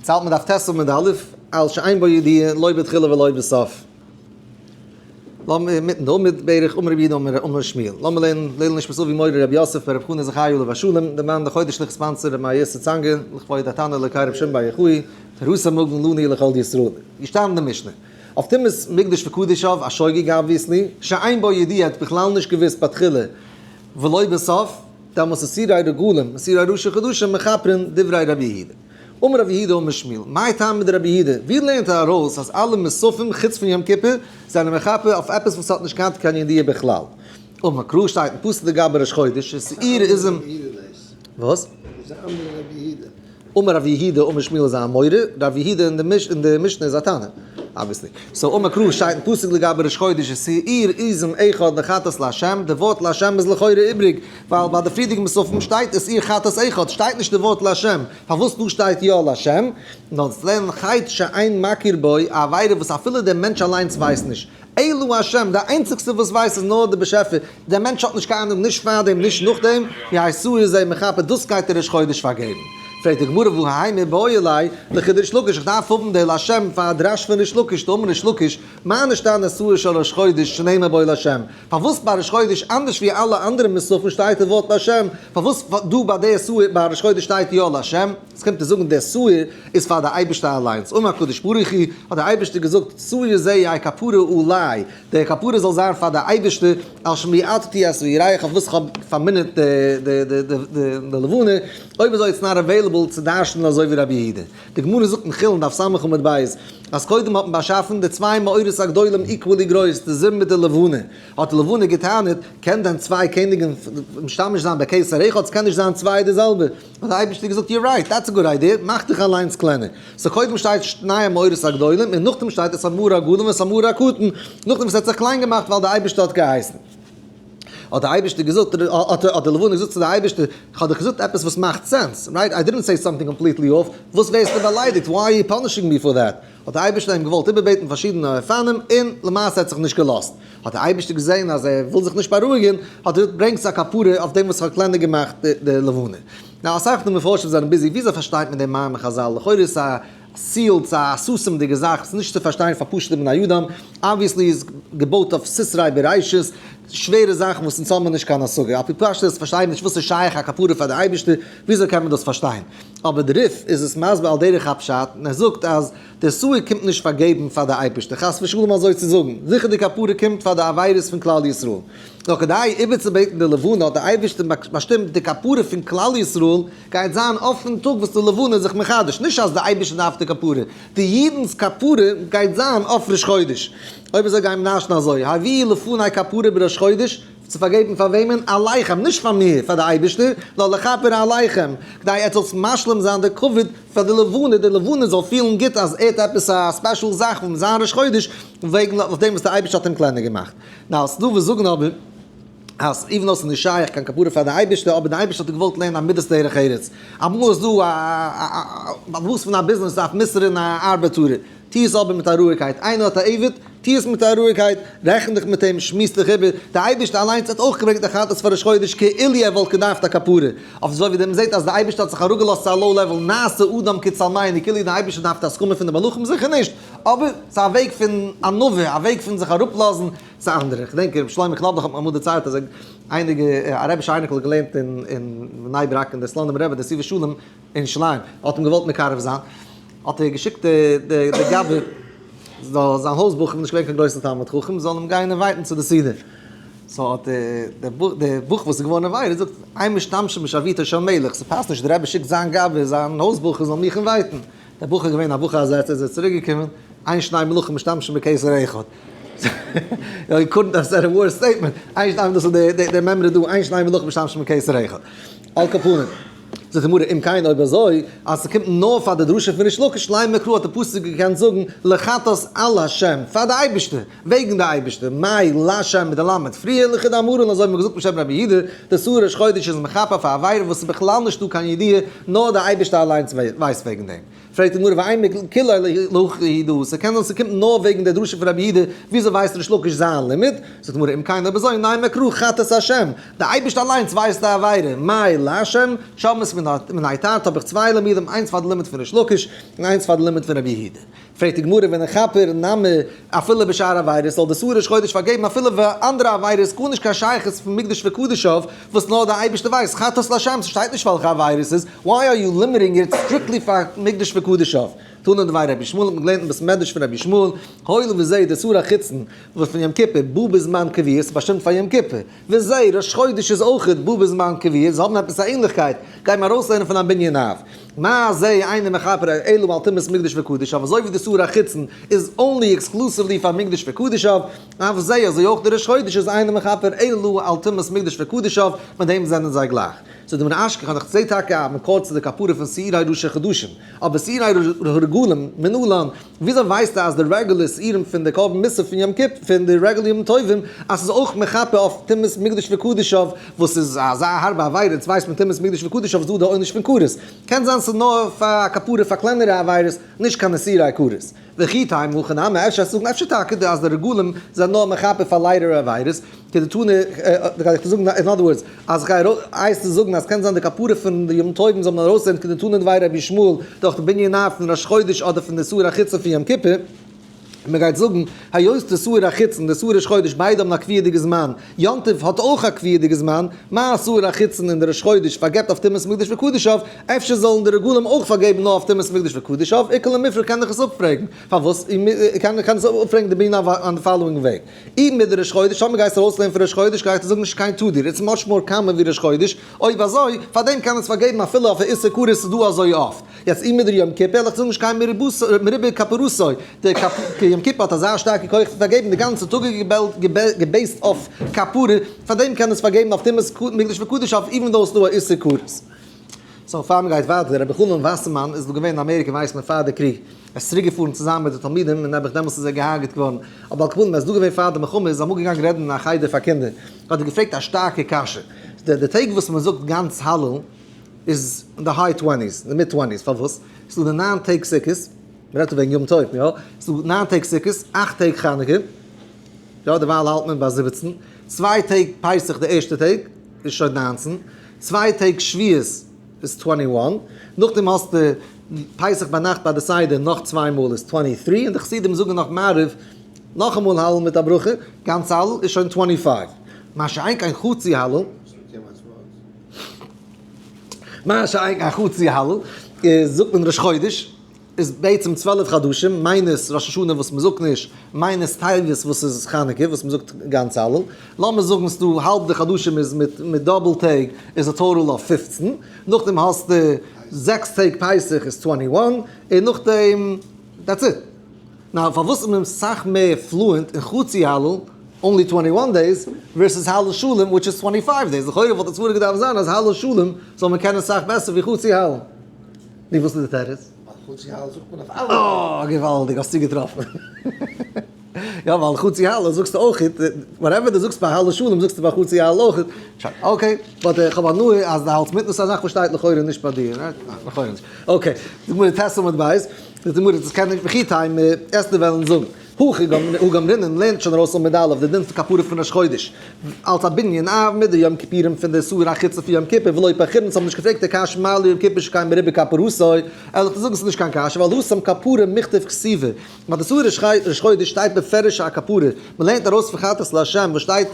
יעצט האלט מען דף ט' עמוד א', על שאין בו ידיעה לא בתחילה ולא בסוף. לאמיר אינמיטן די עמוד בערך, אמר רבי יהודה אמר שמואל, לאמיר לערנען לעילוי נשמת אבי מורי רבי יוסף ברב חנא זכי' עליו השלום, דער מאן די חודש ליכט sponsor רבי מאיר יוסף צאנגער, לכבוד התנא אלוקי רבי שמעון בר יוחאי, תורתו מגן לנו ולכל ישראל. געשטאנען אין די משנה. אויף טומאת מקדש וקדשיו, א שוגג obviously, שאין בו ידיעה האט בכלל נישט געוואוסט בתחילה ולא בסוף, דעמאלס איז שעירי רגלים, שעירי ראשי חדשים מכפרין דברי רבי יהודה. אמר רבי יהודה אמר שמואל, מאי טעמא דרבי יהודה, ווי לערנט ער ארויס אז אלע מוספים חוץ פון יום כיפור זענען מכפר אויף עפעס וואס האט נישט געהאט קיין ידיעה בכלל? אמר קרא שטייט אין פסוק לגבי ראש חודש, שעיר עזים. וואס? אמר רבי יהודה אמר שמואל איז א אמורא, רבי יהודה אין די משנה איז א תנא, obviously. So אמר קרא שטייט אין פסוק לגבי ראש חודש שעיר עזים אחד לחטאת לה', די ווארט לה' איז לכאורה איבריג, ווייל ביי די פריערדיגע מוספים שטייט שעיר חטאת אחד, שטייט נישט די ווארט לה', פארוואס דא שטייט יא לה'? נאר צו לערנען חטא שאין מכיר בו, א עבירה וואס אפילו דער מענטש אליינס ווייסט נישט, אלא השם, דער איינציגסטער וואס ווייסט איז נאר דער באשעפער, דער מענטש האט נישט קיין אהנונג נישט פאר דעם נישט נאך דעם, יהא שעיר זה מכפר, דאס גייט דער ראש חודש פארגעבן. פרעגט די גמרא והא האי מיבעי ליה לכדריש לקיש, איך דארף האבן די לשם פאר א דרש פון ריש לקיש, דאמר ריש לקיש, מה נשתנה שעיר של ראש חודש שנאמר בו לשם, פארוואס ביי ראש חודש אנדערש ווי אלע אנדערע מוספים שטייט די ווארט לשם, פארוואס דא ביי די שעיר ביי ראש חודש שטייט יא לשם? עס קומט צו זאגן דער שעיר איז פאר די אייבערשטער אליינס, אמר הקדוש ברוך הוא, האט דער אייבערשטער געזאגט, שעיר זה יהא כפרה עלי, דער כפרה זאל זיין פאר די אייבערשטער, על שמיעטתי את הירח, אויף וואס איך האב פארמינערט די לבנה, אויב אזוי it's not available צו דרש'נען אזוי ווי רבי יהודה. די גמרא זאגט אין חולין דף ס' עמוד ב', אז קודם האט מען באשאפן די צוויי מאורות הגדולים equally גרויס, די זון מיט די לבנה, האט די לבנה גע'טענה'ט, קען דען צוויי קעניגן משתמש זיין בכתר אחד? ס'קען נישט זיין צוויי די זעלבע. האט דער אייבערשטער געזאגט, you're right, that's a good idea, מאך דיך אליינס קלענער. So קודם שטייט שני המאורות הגדולים, און נאכדעם שטייט את המאור הגדול ואת המאור הקטן, נאכדעם וואס ער האט זיך קליין געמאכט ווייל דער אייבערשטער האט געהייסן. האט דער אייבערשטער געזאגט, האט די לבנה געזאגט צו דער אייבערשטער, איך האב דיך געזאגט עפעס וואס מאכט sense, right? I didn't say something completely off, וואס ווערסטו באליידיגט? Why are you punishing me for that? האט דער אייבערשטער אים געוואלט איבערבעטן פארשידענע אופנים, און למעשה האט זיך נישט געלאזט. האט דער אייבערשטער געזען אז ער וויל זיך נישט בארואיגן, האט ער געזאגט, ברענגטס א כפרה אויף דעם וואס איך האב קלענער געמאכט די לבנה. Now, אסאך פון די מפרשים זענען busy, וויאזוי פארשטייט מען דעם מאמר חזל? לכאורה איז עס א sealed, ס'איז א סתום'דיגע זאך, ס'איז נישט צו פארשטיין פאר פשוט'ע בני אדם, obviously איז געבויט אויף סתרי בראשית, שווערע זאכן וואס אונז האבן נישט קיין השגה, על פי פשטות פארשטייט מען נישט וואס איז שייך א כפרה פאר די אייבערשטער, וויאזוי קען מען דאס פארשטיין? אבער די ריף איז עס מסביר על דרך הפשט, און ער זאגט אז דער שעיר קומט נישט פארגעבן פאר די אייבערשטער, חס ושלום אזוי צו זאגן, זיכער די כפרה קומט פאר די עבירות פון כלל ישראל, נאר כדי איבערצובעטן די לבנה האט דער אייבערשטער באשטימט די כפרה פון כלל ישראל גייט זיין אויפן טאג וואס די לבנה איז זיך מחדש, נישט אז די אייבערשטער דארף די כפרה, די אידנ'ס כפרה גייט זיין אויף ראש חודש. אויב אזוי גייען מיר נאשן אזוי, הביאו לפני כפרה בראש חודש, צו פארגעבן פאר וועמען? עליכם, נישט פאר מיר, פאר די אייבערשטער, נאר לכפר עליכם, כדי עטס זאלטס משלים זיין די כבוד פאר די לבנה, די לבנה זאל פילן גוט אז ער האט עפעס א special זאך פון זיין ראש חודש, וועגן אויף דעם וואס די אייבערשטער האט אים קלענער געמאכט. Now, ס'דא וואס זאגן אבער, אז even though ס'איז נישט שייך קיין כפרה פאר די אייבערשטער, אבער די אייבערשטער האט געוואלט לערנען א מידת דרך ארץ. אמאל איז דא א בעל פון א ביזנעס דארף מוסר'ן א ארבעטארער, טו עס אבער מיט א רואיגקייט, איינער האט א עבד, טו עס מיט א רואיגקייט, רעכן דיך מיט אים, שמועס דיך איבער, דער אייבערשטער אליינס האט אויך געברענגט א חטאת פאר ראש חודש כאילו ער וואלט געדארפט א כפרה, אויף אזוי ווי מען זעט אז דער אייבערשטער האט זיך אראפגעלאזט צו א low level, נעשה אדם כצלמינו, כאילו דער אייבערשטער דארף די הסכמה פון די מלאכים, זיכער נישט, אבער ס'איז א וועג פון ענווה, א וועג פון זיך אראפלאזן צו אנדערע. כ'דענק רבי שלמה קנאבלעך האט מיר אמאל דערציילט אז אייניגע א רבי'שע אייניקל האט געלערנט אין בני ברק און דער סלאנימער רבי דער נתיבות שלום אין ירושלים האט אים געוואלט מקרב זיין, האט ער געשיקט די גבאי זאל זיין הויז בחור, נישט געווען קיין גרויסע תלמיד חכם, זאל אים גיין invite ן צו די סעודה. So האט דער בחור וואס איז געווארן invited זאגט, אין משתמשים בשרביטו של מלך, ס'פאסט נישט דער רבי שיקט זיין גבאי, זיין הויז בחור זאל מיך invite ן. דער בחור איז געווען א בחור אזא איז ער צוריק געקומען, אין שני מלכים משתמשים בכתר אחד. You couldn't have said a worse statement. אין שני, דאס איז דער מימרא דא, אין שני מלכים משתמשים בכתר אחד. על כל פנים. זאגט די גמרא, אם כן אויב אזוי, אז ס'קומט נאר פאר די דרשה פון ריש לקיש, לימא קרא האט די פסוק געקענט זאגן לחטאת על השם, פאר די אייבערשטער, וועגן די אייבערשטער, מאי לשם מיט די למד פריער לכדאמרן אזוי האט מען געזאגט בשם רבי יהודה, די שעיר ראש חודש איז מכפר פאר עבירה וואס איז בכלל נישטא קיין ידיעה, נאר די אייבערשטער אליינס ווייסט וועגן דעם. פרעגט די גמרא ואימא כולה להכי הוא דא, ס'קען זיין ס'קומט נאר וועגן די דרשה פון רבי יהודה, וויאזוי ווייסט ריש לקיש זיין לימוד? זאגט די גמרא אם כן אויב אזוי נימא קרא חטאת השם, די אייבערשטער אליינס ווייסט די עבירה, מאי לשם, שמעת מן. מן תרתי האב איך צוויי לימודים, איינס פאר די לימוד פון ריש לקיש און איינס פאר די לימוד פון רבי יהודה. פרעגט די גמרא ונכפר נמי אפילו בשאר עבירות, זאל די שעיר ראש חודש פארגעבן אפילו ווען אנדערע עבירות גארנישט קיין שייכות פון מקדש וקדשיו וואס נאר די אייבערשטער ווייסט, חטאת לה' ס'שטייט נישט וועלכע עבירות ס'איז, why are you limiting it strictly פאר מקדש וקדשיו? תנא דבי רבי ישמעאל האט מען געלערנט אין בית מדרש פון רבי ישמעאל, הואיל וזה די שעיר החיצון וואס פון יום כיפור בא בזמן קביעות איז באשטימט פאר יום כיפור, וזה ראש חודש איז אויכעט בא בזמן קביעות, זיי האבן עפעס א ענליכקייט, גייט מען ארויסלערנען פון א בנין אב. מה זה אינו מכפר אלא על טומאת מקדש וקדשיו, אזוי ווי די שעיר החיצון איז only exclusively פאר מקדש וקדשיו, אף זה אזוי אויך די ראש חודש איז אינו מכפר אלא על טומאת מקדש וקדשיו, מיט דעם זענען זיי גלייך. זאגט די גמרא אשכח איך זעה טאקע א מקור צו די כפרה פון שעירי ראשי חדשים, אבער שעירי הרגלים מנלן, וויאזוי ווייסטו אז די רעגולער שעירים פון די קרבן מוסף פון יום כיפור פון די רעגולער ימים טובים אז ס'איז אויך מכפר אויף טומאת מקדש וקדשיו וואס איז אזא הארבע עבירה אונז ווייסט מען טומאת מקדש וקדשיו איז דא די עונש פון כרת קען זיין ס'איז נאר פאר א כפרה פאר קלענערע עבירות נישט קיין איסורי כרת וכי תימא הכי נמי אפשר זאגן אפשר טאקע די אז די רגלים זענען נאר מכפר פאר לייטערע עבירות כדתנא גיי איך זאגן in other words אז כ'גיי ארויס צו זאגן אז קען זיין די כפרה פון די יום טובים זאל מען ארויסנעמען כדתנא דבי רבי ישמעאל דורך די בנין אב פון ראש חודש אדער פון די שעיר החיצון פון יום כיפור, און מען גייט זאגן היות די שעיר החיצון די שעיר ראש חודש ביידע האבן א קביעות'דיגע זמן, יום טוב האט אויך א קביעות'דיגע זמן, מה שעיר החיצון און די ראש חודש פארגעבט אויף טומאת מקדש וקדשיו, אפשר זאלן די רגלים אויך פארגעבן נאר אויף טומאת מקדש וקדשיו, איכא למיפרך קען איך עס אפפרעגן, פארוואס קען עס אפפרעגן די בנין אב on the following וועג. אי מיט די ראש חודש, טאמער גייסטו ארויסלערנען פון ראש חודש גייסטו זאגן נישט קיין תדיר, it's much more common ווי ראש חודש, אויב אזוי, פארדעם קען עס פארגעבן אפילו אויף א איסור כרת איז דא אזוי אפט. יעצט אי מיט די יום כיפור, וועל איך זאגן נישט קיין מרובה כפרתו, די יום כיפור האט אזא שטארקע כח צו פארגעבן, די גאנצע טאג איז געבעיסט אויף כפרה, פארדעם קען עס פארגעבן אויף טומאת מקדש וקדשיו even though ס'איז דא א איסור כרת. so פאר מ'גייט ווייטער, רבי חנן וואסערמאן איז דא געווען אין אמעריקע ווייסט מען פאר די קריג, ער איז צוריק געפארן צוזאמען מיט די תלמידים און נעבעך דעמאלטס איז ער געהארגעט געווארן, אבער על כל פנים ער איז דא געווען פאר די מלחמה איז אמאל געגאנגען רעדן אין א חדר פאר קינדער, האט ער געפרעגט א שטארקע קשיא, די טעג וואס מען זאגט גאנץ הלל איז אין די high twenties, די mid twenties, פארוואס? ס'איז דא די ניין טעג סוכות, מען רעדט דא וועגן יום טוב, יא? ס'איז דא ניין טעג סוכות, אכט טעג חנוכה, יא דערווייל האלט מען ביי 17, צוויי טעג פסח די ערשטע טעג איז שוין 19, צוויי טעג שבועות איז 21, נאכדעם האסטו פסח ביינאכט ביי די סדר נאך צוויי מאל איז 23, און די חסידים זאגן נאך מעריב נאכאמאל הלל מיט א ברכה, גאנץ הלל איז שוין 25. מה שאין כן חצי הלל. מה שאין כן חצי הלל, איז זאגט מען ראש חודש, איז בעצם 12 חדשים, minus ראש השנה וואס מ'זאגט נישט, minus טבת וואס איז חנוכה וואס מ'זאגט גאנץ הלל, לאמיר זאגן ס'דא האלב די חדשים איז מיט מיט double טעג איז א total אוו 15, נאכדעם האסטו זעקס טעג פסח איז 21, און נאכדעם that's it. now פארוואס איז מען סאך מער fluent אין חצי הלל, only 21 days, versus הלל שלם which is 25 days, לכאורה וואלט די סברה געדארפט זיין אז הלל שלם זאל מען קענען סאך בעסער ווי חצי הלל. נו וואס איז די תירוץ? ווייל חצי הלל זאגט מען אויף אלע. אה, געוואלדיג, האסט צוגעטראפן. יא, ווייל חצי הלל זאגסטו אויך, whatever דו זאגסט ביי הלל שלם זאגסטו ביי חצי הלל אויך. שוין, okay, but איך האב הנאה אז דו האלטסט מיט, דאס איז א זאך וואס שטייט לכאורה נישט ביי דיר, right? ניין, לכאורה נישט. okay, די גמרא ט' עמוד ב', די גמרא דאס קען נישט וכי תימא, עסטו וועלן זאגן. הכא גמרינן לערנט שוין ארויס עמוד א' די דין פון כפרה פון ראש חודש אלס א בנין אב מיט די יום כיפורים פון די שעיר החיצון פון יום כיפור ולא פרכינן האבן נישט געפרעגט די קשיא מה ליום כיפור שכן מרובה כפרתו אלא צו זאגן ס'איז נישט קיין קשיא ווייל התם כפרה מיכתב כתיבא ביי די שעיר ראש חודש שטייט בפירוש א כפרה מען לערנט ארויס פון חטאת לה' וואס שטייט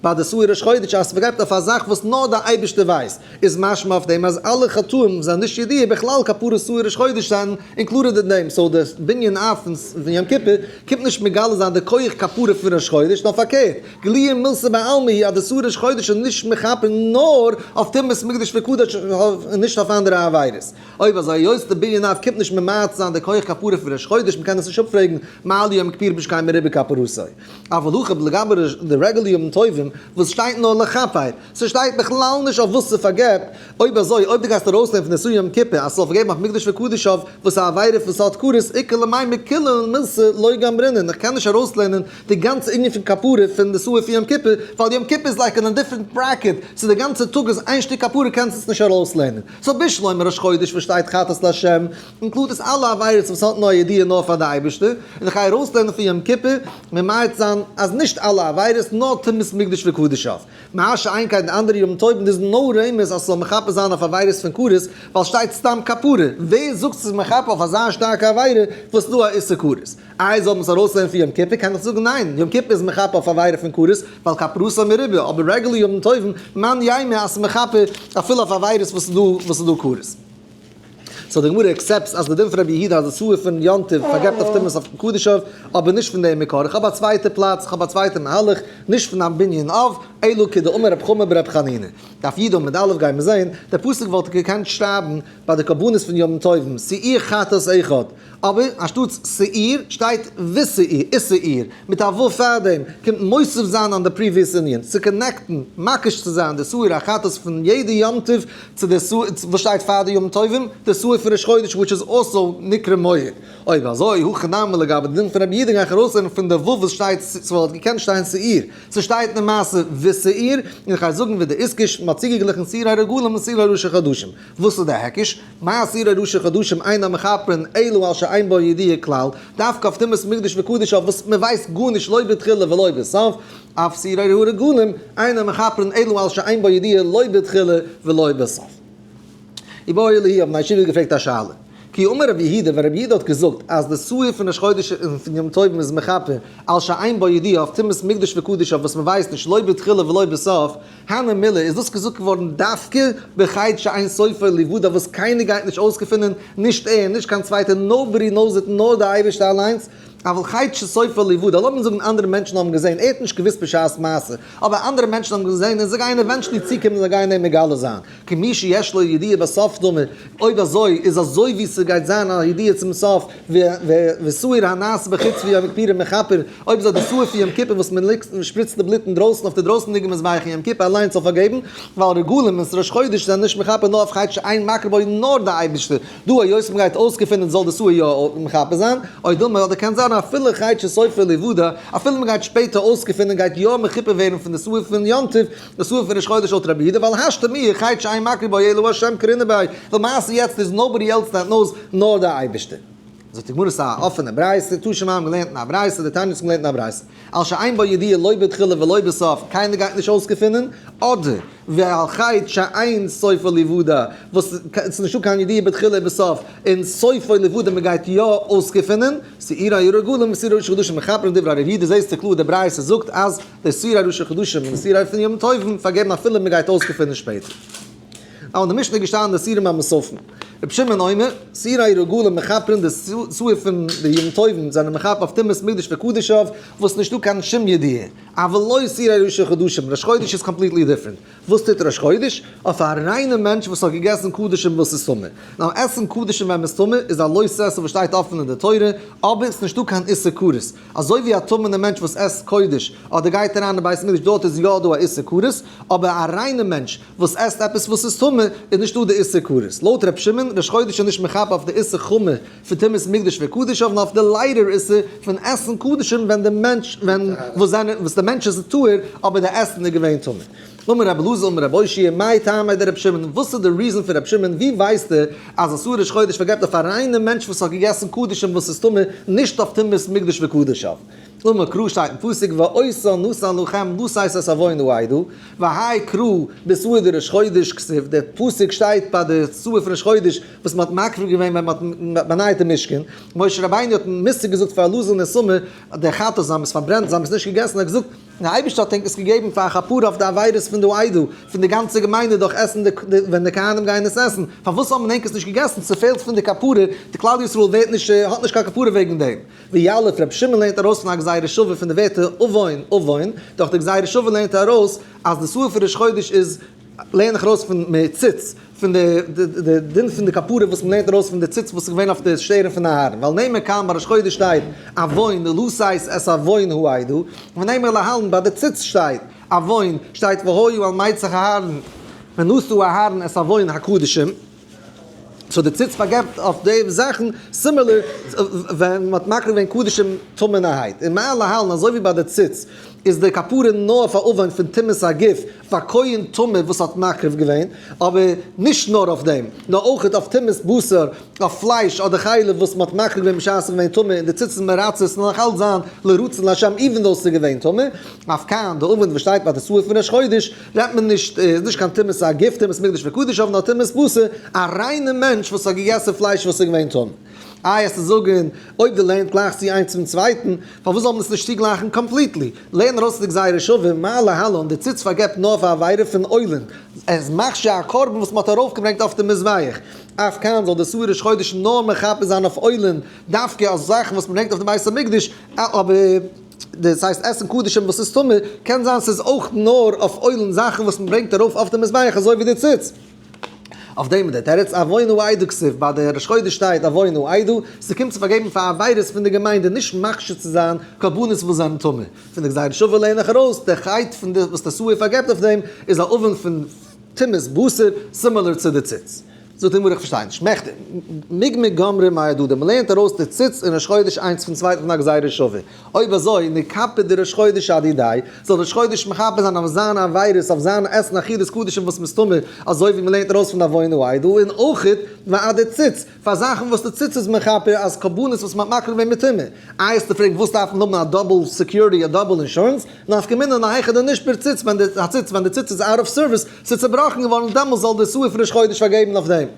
ביי די שעיר ראש חודש אז ס'פארגעבט אויף א זאך וואס נאר די אייבערשטער ווייסט איז משמע אויף דעם אז אלע חטאים זענען נישט ידיעה בכלל כפרת שעיר ראש חודש זענען included אין דעם, so די בנין אב פון יום כיפור קומט נישט מגלה זיין די כח כפרה פון ראש חודש, נאר פארקערט, גלויי מילתא בעלמא היא אז די שעיר ראש חודש איז נישט מכפר נאר אויף טומאת מקדש וקדשיו און נישט אויף אנדערע עבירות. אויב אזוי היות די בנין אב קומט נישט ממעט זיין די כח כפרה פון ראש חודש, מ'קען עס נישט אפפרעגן מה ליום כיפור בשכן מרובה כפרתו. אבל הכא לגבי די רעגולער ימים טובים וואס שטייט נאר לכפר, ס'שטייט בכלל נישט אויף וואס ס'פארגעבט, אויב אזוי אויב דו גייסט ארויסנעמען פון די שעיר יום כיפור אז ס'זאל פארגעבן אויף מקדש וקדשיו וואס איז א עבירה פון סוד כרת איכא למימר כולהו מילתא לא גמרינן. אמרינן, איך קען נישט ארויסלערנען די גאנצע ענין פון כפרה פון די שעיר פון יום כיפור, ווייל יום כיפור איז like אין א different bracket, so די גאנצע טאג איז איין שטיק כפרה קענסט עס נישט ארויסלערנען. So בשלמא ראש חודש וואס שטייט חטאת לה', include עס אלע עבירות וואס האט נאר ידיעה נאר פאר די אייבערשטער, און איך גיי ארויסלערנען פון יום כיפור, ממעט זיין אז נישט אלע עבירות נאר טומאת מקדש וקדשיו. מה שאין כן די אנדערע ימים טובים איז נאר רמז אז ס'זאל מכפר זיין אויף עבירות פון כרת, ווייל שטייט סתם כפרה, ווער זאגט ס'איז מכפר אויף אזא שטארקע עבירה וואס איז דא א איסור כרת? איי זאל מען עס ארויסלערנען פון יום כיפור? קען איך זאגן ניין, יום כיפור איז מכפר אויף עבירה פון כרת, ווייל כפרתו מרובה, אבער regular ימים טובים, מאן יימר אז ס'איז מכפר אפילו אויף עבירות וואס איז דא וואס איז דא כרת. So די גמרא accept אז די דין פון רבי יהודה אז די שעיר פון יום טוב פארגעבט אויף טומאות אויף קדשיו, אבער נישט פון דעם מקור, איך האב א צווייטע פלאץ, איך האב א צווייטע מהלך, נישט פון א בנין אב, אלא כדאמר רב חמא ברב חנינא. דף י' עמוד א' גייען מיר זעהן, דער פסוק וואלט געקענט שרייבן ביי די קרבנות פון ימים טובים, שעיר חטאת אחד, אבער אנשטאטס שעיר שטייט ושעיר, ושעיר, מיט א ו' פארדעם, קומט מוסיף זיין אן די previous ענין, צו connect ן, מקיש צו זיין די שעיר החטאת פון יעדע יום טוב צו די שעיר וואס שטייט פאר די ימים טובים, די שעיר פון ראש חודש which is also נקרא מועד. אויב אזוי, הכא נמי לגבי די דין פון רבי יהודה גיי איך ארויסלערנען פון די ו' וואס שטייט ס'וואלט געקענט שטיין שעיר, ס'שטייט למעשה ושעיר, און איך גיי זאגן ווי די איתקש, מ'האט צוגעגליכן שעירי רגלים און שעירי ראשי חדשים. וואס איז די היקש? מה שעירי ראשי חדשים אינם מכפרין אלא על שאין בו ידיעה כלל, דווקא אויף טומאת מקדש וקדשיו וואס מ'ווייסט גארנישט לא בתחילה ולא בסוף, אף שעירי הרגלים אינם מכפרין אלא על שאין בו ידיעה לא בתחילה ולא בסוף. איבעיא להו האבן די ישיבה געפרעגט א שאלה. כי אמר רבי יהודה, ווען רבי יהודה האט געזאגט אז די שעיר פון ראש חודש און פון יום טובים איז מכפר על שאין בו ידיעה אויף טומאת מקדש וקדשיו וואס מ'ווייסט נישט לא בתחילה ולא בסוף, הני מילי איז דאס געזאגט געווארן דווקא בחטא שאין סופו ליוודע וואס קיינער גייט נישט אויסגעפינען, נישט ער, נישט קיין צווייטער, nobody knows it נאר דער אייבערשטער אליינס, אבל חטא שסופו ליוודע, לאמיר זאגן אנדערע מענטשן האבן געזען, ער האט נישט געוואוסט בשעת מעשה, אבער אנדערע מענטשן האבן געזען און זיי גייען eventually צוקומען און זיי גייען אים מגלה זיין, כמי שיש לו ידיעה בסוף דמי, אויב אזוי איז אזוי ווי ס'גייט זיין א ידיעה צום סוף, ושעיר הנעשה בחוץ ביום הכיפורים מכפר, אויב אזוי די שעיר פון יום כיפור וואס מען ליגט און שפריצט די בלוט אינדרויסן אויף די דרויסנדיגע מזבח אין יום כיפור אליינס זאל פארגעבן, ווייל רגלים און ראש חודש זענען נישט מכפר נאר אויף חטא שאין מכיר בו נאר די אייבערשטער, דא היות מען גייט אויסגעפינען זאל די שעיר יא מכפר זיין, או דילמא אדער קען זיין אפילו חטא שסופו ליוודע, אפילו מען גייט שפעטער אויסגעפינען גייט יא מכופר ווערן פון די שעיר פון יום טוב, די שעיר פון ראש חודש לויט רבי יהודה, ווייל השתא מיהא חטא שאין מכיר בו אלא השם קרינא ביה, למעשה יעצט איז nobody else that knows נאר די אייבערשטער. זאגט די גמרא ס'איז א אפענע ברייתא, תא שמע האבן געלערנט אין א ברייתא, דתניא האט געלערנט אין א ברייתא, על שאין בו ידיעה לא בתחילה ולא בסוף, קיינער גייט נישט אויסגעפינען, אדער ועל חטא שאין סופו ליוודע, וואס ס'איז נישטא קיין ידיעה בתחילה ובסוף, און סופו ליוודע מ'גייט יא אויסגעפינען, שעירי הרגלים ושעירי ראשי חדשים מכפרין דברי ר' יהודה, זעסטו קלאר די ברייתא זאגט אז די שעירי ראשי חדשים און די שעירי פון ימים טובים פארגעבן אפילו מ'גייט אויסגעפינען שפעטער. און די משנה איז געשטאנען די שעירים המוספים. רבי שמעון אומר, שעירי רגלים מכפרין, די שעיר פון די ימים טובים זענען מכפר אויף טומאת מקדש וקדשיו, וואס נישטא קיין שום ידיעה. אבל לא שעירי ראשי חדשים, ראש חודש איז completely different. וואס טוט ראש חודש? אויף א ריינע מענטש וואס האט געגעסן קדשים וואס איז טמא. Now עסן קדשים ווען מ'איז טמא איז א לא תעשה וואס שטייט אפן אין די תורה, אבער ס'נישטא קיין איסור כרת. אזוי ווי א טמא'נע מענטש וואס עסט קודש אדער גייט אריין אין בית המקדש דארט איז יא דא א איסור כרת, אבער א ריינע מענטש וואס עסט עפעס וואס איז טמא איז נישטא די איסור כרת. לויט ר' שמעון, ראש חודש איז נישט מכפר אויף די איסור חמור פון טומאת מקדש וקדשיו נאר אויף די lighter איסור פון עסן קדשים ווען די מענטש ווען וואס זענען וואס די מענטש איז טהור אבער די עסן איז געווען טמא. אמר רבי אלעזר אמר רבי אושעיא מאי טעמא דרבי שמעון, וואס איז די reason פון רבי שמעון, ווי ווייסט ער אז אסור ראש חודש פארגעבט אויף א ריינע מענטש וואס האט געגעסן קדשים וואס איז טמא, נישט אויף טומאת מקדש וקדשיו? אמר קרא שטייט אין פסוק ואותה נתן לכם לתת את עון העדה, והאי קרא בשעיר דראש חודש כתיב, דער פסוק שטייט ביי די שעיר פון ראש חודש וואס מען האט מקריב געווען ווען מען האט באנייעט די משכן, משה רבינו האט מוסר געזאגט פאר אלעזר און איתמר דער חטאת זיי האבן עס פארברענט זיי האבן עס נישט געגעסן, ער האט געזאגט, דער אייבערשטער האט ענק עס געגעבן פאר א כפרה אויף די עבירות פון די עדה, פון די גאנצע געמיינדע דורך עסן די ווען די כהנים גייען עס עסן, פארוואס האבן ענק עס נישט געגעסן, ס'פעלט פון די כפרה, די כלל ישראל ווערט נישט האט נישט קיין כפרה וועגן דעם. ויליף רבי שמעון לערנט ארויס פון א גזירה שווה פון די ווערטער עוון עוון, דורך די גזירה שווה לערנט ער ארויס אז די שעיר פון ראש חודש איז לערן איך ארויס פון מציץ, פון די די דין פון די כפרה וואס מ'לערנט ארויס פון די ציץ וואס איז געווען אויף די שטערן פון אהרן, ווייל נאמר כאן ביי ראש חודש שטייט עוון לתת את עוון העדה, ונאמר להלן ביי די ציץ שטייט עוון, שטייט והיו על מצח אהרן ונשא אהרן את עוון הקדשים. So די ציץ פארגעבט אויף די זאכן, similar ווען מ'האט מקריב געווען קדשים טמא'נערהייט. און מה להלן, אזוי ווי ביי די ציץ איז די כפרה נאר פאר עוון פון טומאת הגוף, פאר כהן טמא וואס האט מקריב געווען, אבער נישט נאר אויף דעם, נאר אויך אויף טומאת בשר, אויף פלייש אדער חלב וואס מ'האט מקריב געווען בשעת ס'איז געווען טמא און די ציץ איז מרצה, ס'זאל נאך אלץ זיין לרצון להשם even though ס'איז געווען טמא. אף כאן, די עוון וואס שטייט ביי די שעיר פון ראש חודש, רעדט מען נישט, איז נישט קיין טומאת הגוף, טומאת מקדש וקדשיו, נאר טומאת בשר, א ריינע מענטש וואס האט געגעסן פלייש וואס איז געווען טמא. איי עס צו זאגן, אויב דו לערנט גלייך צו איינס צום צווייטן, פארוואס זאל מען עס נישט צוגלייכן completely? לערן ארויס די גזירה שווה, מה להלן, די ציץ פארגעבט נאר פאר עבירה פון עולין, עס מכשיר א קרבן וואס מען האט ארויפגעברענגט אויף די מזבח. אף כאן זאל די שעיר ראש חודש נאר מכפר זיין אויף עולין, דווקא אויף זאכן וואס מען ברענגט אויף די בית המקדש, אבער דאס הייסט עסן קדשים וואס איז טמא, קען זיין ס'איז אויך נאר אויף עולין זאכן וואס מען ברענגט ארויף אויף די מזבח אזוי ווי די ציץ. אויף דעם איז דער תירוץ עוון העדה כתיב, ביי די ראש חודש שטייט עוון העדה, ס'קומט צו פארגעבן פאר עבירות פון די געמיינדע נישט מכשיר צו זיין קרבנות וואס זענען טמא. פון די גזירה שווה לערן איך ארויס, דער חטא פון די וואס די שעיר פארגעבט אויף דעם איז א עוון פון טומאת בשר, similar צו די ציץ. זאגט די גמרא איך פארשטיי נישט, מכדי מיגמר גמרי מהדדי, מען לערנט ארויס די ציץ און ראש חודש איינס פון צווייטן פון א גזירה שווה, אויב אזוי נכפר דראש חודש אדידיה, זאל ראש חודש מכפר זיין אויף זיינע עבירות, אויף זיין עסן אכילת קדשים וואס מסתמא, אזוי ווי מען לערנט ארויס פון עוון העדה, און אויכעט ואדי ציץ, פאר זאכן וואס די ציץ איז מכפר אז קרבנות וואס מען האט מקריב געווען מטומאה. איי האסטו פרעגט וואס דארף מען האבן א double security א double insurance, נפקא מינה להיכא דנשבר ציץ ווען די הציץ ווען די ציץ איז out of service, ס'איז צובראכן געווארן דעמאלס זאל די שעיר פון ראש חודש פארגעבן אויף דעם.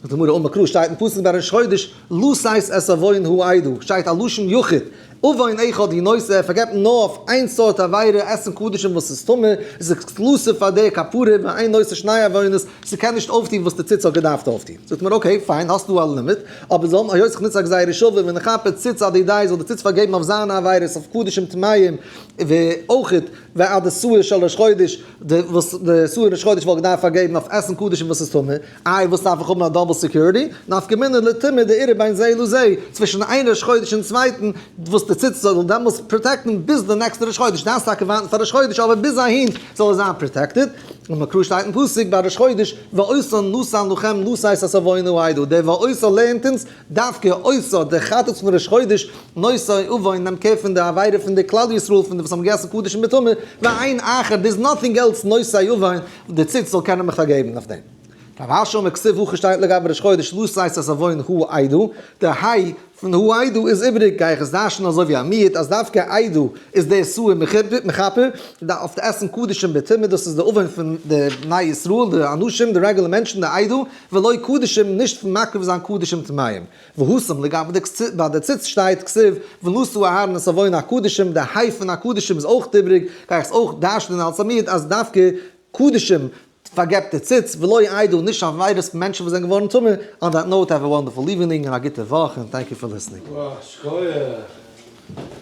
זאגט די גמרא אמר קרא שטייט אין פסוק ביי ראש חודש לתת את עוון העדה שטייט א לשון יחיד עוון אחד הוא נושא ער פארגעבט נאר אויף איין סארט עבירה עסן קדשים וואס איז טמא איז exclusive פאר די כפרה ואין נושא שני עוונות ס'קען נישט אויפטון וואס די ציץ האט געדארפט אויפטון זאגט מען okay fine האסטו א לימיט אבער זאל מען היות איך נוץ א גזירה שווה ונכפר ציץ אדידיה זאל די ציץ פארגעבן אויף זיינע עבירות אויף קדשים טמאים ואויכעט ואדי שעיר של ראש חודש די וואס די שעיר ראש חודש וואלט געדארפט פארגעבן אויף עסן קדשים וואס איז טמא, איי וואס דארף איך האבן א double security, נפקא מינה לטומאה דאירע בין זה לזה, צווישן איין ראש חודש און צווייטן, וואס די ציץ זאל דעמאלס protect ן ביז די נעקסטע ראש חודש, דארפסט טאקע ווארטן פאר ראש חודש אבער ביז אהין זאל עס זיין protected, אמר קרא שטייט אין פסוק ביי ראש חודש ואותה נתן לכם לתת את עוון העדה, דער ואותה לערנט אונז דווקא אותה דער חטאת פון ראש חודש, נושא עוון נעמט קער פון די עבירה פון די כלל ישראל פון די וואס האבן געגעסן קדשים בטומאה, ואין אחר, there is nothing else נושא עוון, די ציץ זאל קענען מיך פארגעבן אויף דעם. רב אשי אמר כתיב הכא שטייט לגבי ראש חודש לתת את עוון העדה, די היי פון העדה איז איבעריג, גיי איך עס דרש'נען אזוי ווי א מיעוט אז דווקא עדה איז דער שעיר מכפר אויף די עסן קדשים בטומאה, דאס איז די עוון פון די בני ישראל, די אנשים, די רעגולער מענטשן, די עדה, ולא קדשים, נישט פון מקריב זיין קדשים טמאים. והתם לגבי די ביי די ציץ שטייט כתיב ונשא אהרן את עוון הקדשים, די היי פון הקדשים איז אויך איבריג, גיי איך עס אויך דרש'נען אלס א מיעוט אז דווקא קדשים פארגעבט די ציץ, ולא עדה, נישט עבירות פון מענטשן וואס זענען געווארן טמא, on that note have a wonderful evening און א גוטע וואך און thank you for listening. שכוח!